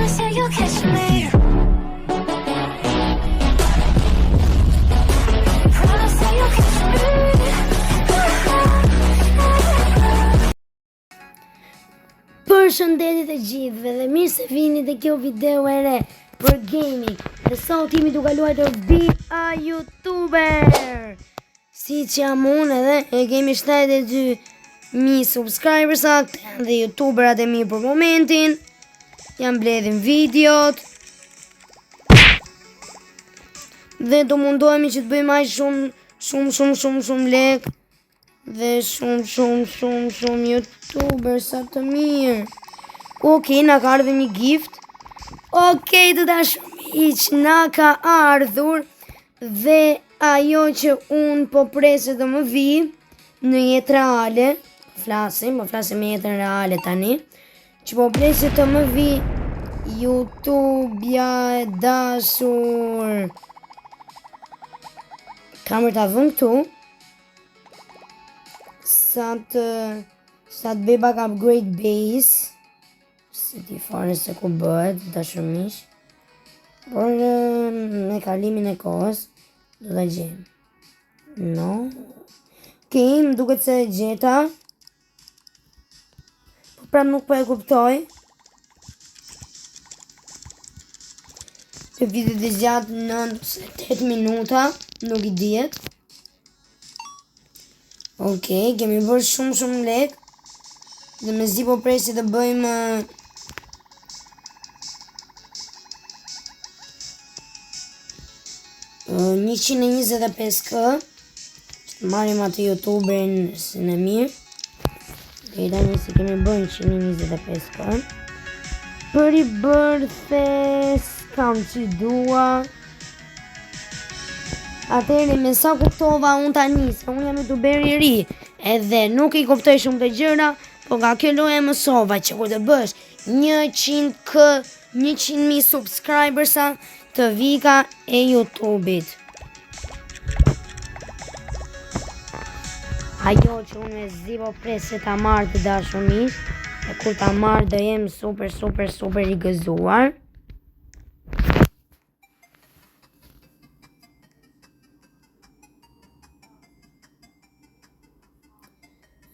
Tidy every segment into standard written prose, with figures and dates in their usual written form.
Promise you you'll catch me. Promise that you'll catch me. Përshëndetje të gjithëve dhe mirë se vini te kjo video e re për gaming. Dhe sot jemi duke luajtur Be a YouTuber. Si që jam unë edhe e kemi 72.000 subscribers janë dhe youtuberat e mi për momentin. Janë mbledhim videot. Dhe do mundohemi që të bëjmë aq shumë, shumë, shumë, shumë, shumë lek. Dhe shumë, shumë, shumë, shumë youtuber sa të mirë. Okej, na ka ardhur një gift. Okej, të dashur miq, na ka ardhur dhe ajo që unë po pres që të më vi në jetë reale, flasim, po flasim në jetën reale tani, që po pres që të më vi YouTube-ja e dashur. Kam për ta vënë këtu, sa të sa të bëj pak upgrade base, se di fare se ku bëhet, të dashur miq. Por eh, me kalimin e kohës do ta gjejmë. No. Okej, më duket se e gjeta. Po prap nuk po e kuptoj. Të video të zgjatë 9 ose 8 minuta, nuk i dihet. Okej, kemi bërë shumë shumë lek. Dhe mezi po presi të bëjmë eh, 125k. Që të marrim atë youtuberin si në mirë. Dhe tani si kemi bërë 125k. Për i bërë thes, kam që dua. Atëherë me sa kuptova unë tani, se unë jam youtuber i ri, edhe nuk i kuptoj shumë të gjëra, po nga kjo loja mësova që kur të bësh 100k, 100.000 subscribersa të vika e YouTube-it. Ajo që unë mezi po pres se ta marrë të dashur miq, e kur ta marrë do jem super super super i gëzuar.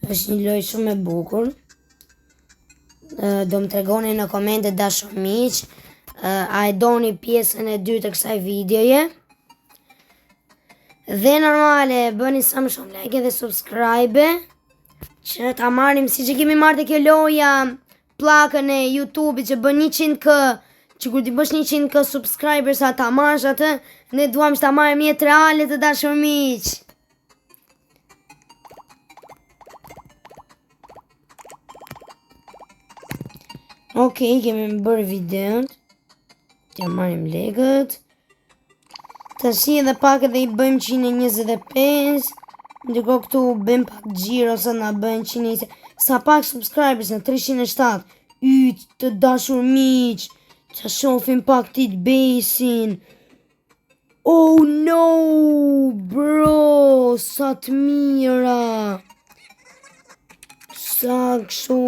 Është një lojë shumë e bukur. Do më tregoni në komente dashur miq, a e doni pjesën e dytë të kësaj videoje. Dhe normale, bëni sa më shumë like dhe subscribe që ta marrim siç e kemi marrë te kjo loja pllakën e YouTube-it që bën 100k, që kur ti bësh 100k subscribers sa ta marrësh atë, ne duam që ta marrim jetë reale të dashur miq. Ok, kemi bërë videon. T'ja marrim lekët. Tashi edhe pak edhe i bëjmë 125. Ndërkohë këtu bëjmë pak xhiro sa na bëjnë 120. Sa pak subscribers në 307. Yt të dashur miq. Që shofim pak tit base-in. Oh no, bro, sa të mira. Sa kështu,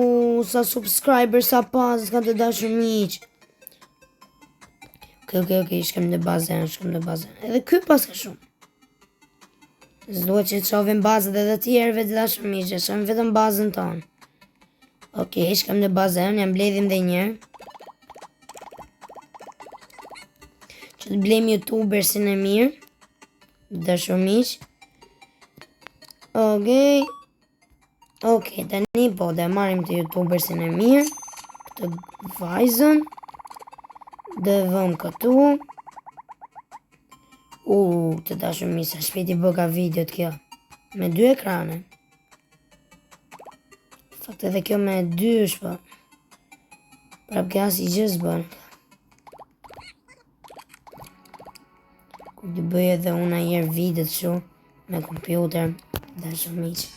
sa subscriber, sa pas, ka të dashur miq. Okej, okej, okej, shkojmë në bazën, shkojmë në bazën. Edhe ky pas ka shumë. S'duhet që të shohim bazët edhe të tjerëve të dashur miq, e shohim vetëm bazën tonë. Okej, shkojmë në bazën, ja mbledhim dhe njëherë. Që të blejmë youtubersin e mirë. Dashur miq. Okej. Okej, tani po, dhe marrim të youtubersin e mirë. Këtë vajzën. Dhe vëm këtu. U, të dashur miq, sa shpejt i bëka videot kjo. Me dy ekrane. Fakt edhe kjo me dy është po. Prap kjo asnjë gjë s'bën. Kur të bëj edhe unë njëherë videot kështu me kompjuter, dashur miq.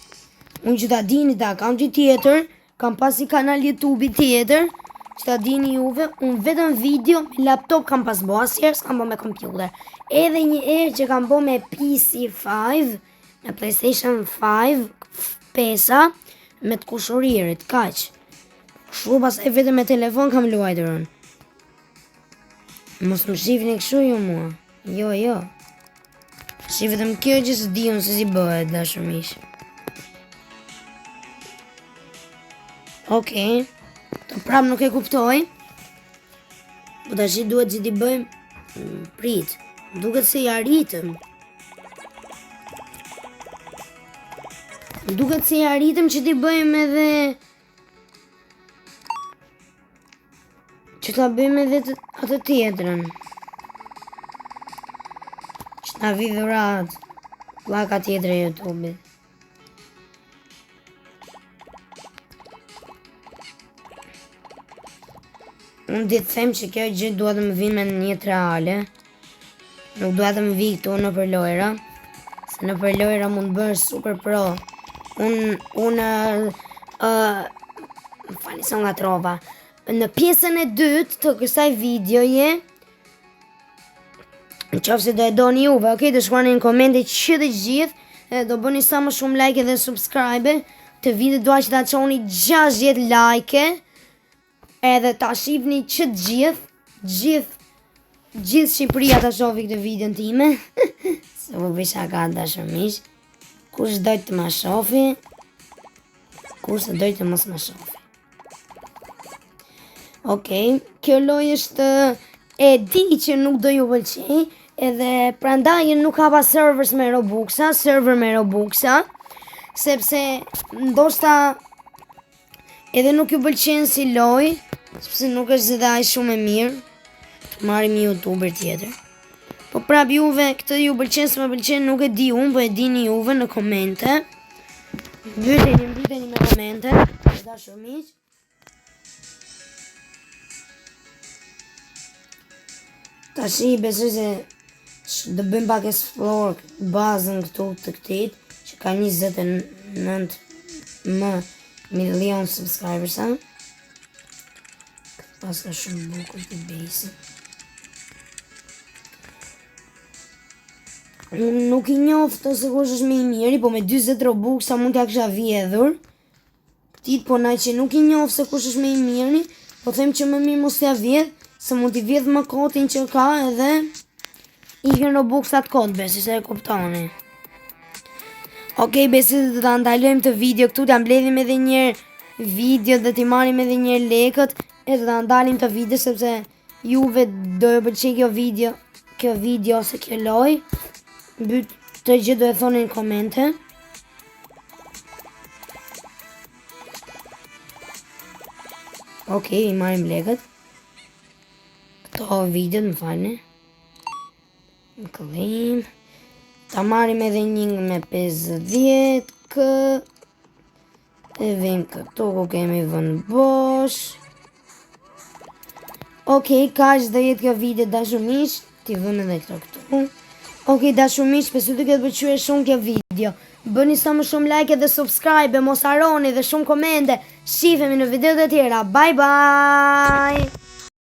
Unë që ta dini te akaunti tjetër, kam pas një kanal YouTube tjetër, që ta dini juve, unë vetëm video me laptop kam pas bo, asnjëherë s'kam bo me kompjuter. Edhe një herë që kam bo me PC5, me PlayStation 5, pesa, me të kushuririt, kaq. Kështu pastaj vetëm me telefon kam luajtur unë. Mos më shifni kështu ju mua. Jo, jo. Si vetëm kjo gjë s'di unë se si bëhet, dashur miq. Okej. Okay. Prap nuk e kuptoj. Po tashi duhet që t'i bëjmë mm, prit. Duket se i arritëm. Duket se i arritëm që t'i bëjmë edhe Që ta bëjmë edhe të, atë tjetrën. Që ta vi dhuratë. Pllaka tjetër e YouTube-it. Unë di të them që kjo gjë dua të më vinë me në jetë reale. Nuk dua të më vi këtu nëpër lojra. Se nëpër lojra mund të bëhesh super pro. Unë, unë, uh, më falni se u ngatrova. Në pjesën e dytë të kësaj videoje, në qoftë se do e doni juve, ok, do shkruani në komente që të gjithë, edhe do bëni sa më shumë like dhe subscribe, këtë video dua që ta çoni 60 like, Edhe ta shihni që të gjithë, gjithë, gjithë Shqipëria ta shofi këtë videon time. Se po bëj shaka dashur miq. Kush do të ma shofi, kush do të mos ma shofi. Okej, okay, kjo lojë është e di që nuk do ju pëlqej, edhe prandaj nuk hapa servers me Robuxa, server me Robuxa, sepse ndoshta Edhe nuk ju pëlqen si lojë, sepse nuk është edhe aq shumë e mirë. Të marrim një youtuber tjetër. Po prap juve, këtë ju pëlqen s'më pëlqen, nuk e di unë, po e dini juve në komente. Mbyteni, mbyteni me komente, të dashur miq. Tashi besoj se do bëjmë pak explore bazën këtu të këtit, që ka 29 më milion subscribers, ha? Këtë paska shumë bukur të base. Unë nuk i njoh të se kush është më i miri, po me 40 Robux sa mund t'ja kisha vjedhur. Këtij po na që nuk i njoh se kush është më i miri, po them që më mirë mos t'ja vjedh, se mund t'i vjedh më kotin që ka edhe ikën Robuxat kot, besoj se e kuptoni. Okej, besoj se do ta ndalojmë këtë video këtu, ta mbledhim edhe një herë video dhe t'i marrim edhe një herë lekët, e do ta ndalim këtë video sepse juve do ju pëlqej kjo video, kjo video ose kjo lojë. Mbyt këtë gjë do e thoni në komente. Okej, i marrim lekët. Këto videot, më falni. Në këllim. Ta marrim edhe një me 50 k. E vim këtu ku kemi vënë bosh. Okej, kaq do jetë kjo video dashur miq, t'i vëmë edhe këto këtu. Okej, dashur miq, shpresoj t'ju ketë pëlqyer shumë kjo video. Bëni sa më shumë like dhe subscribe, mos harroni dhe shumë komente. Shihemi në videot e tjera. Bye bye.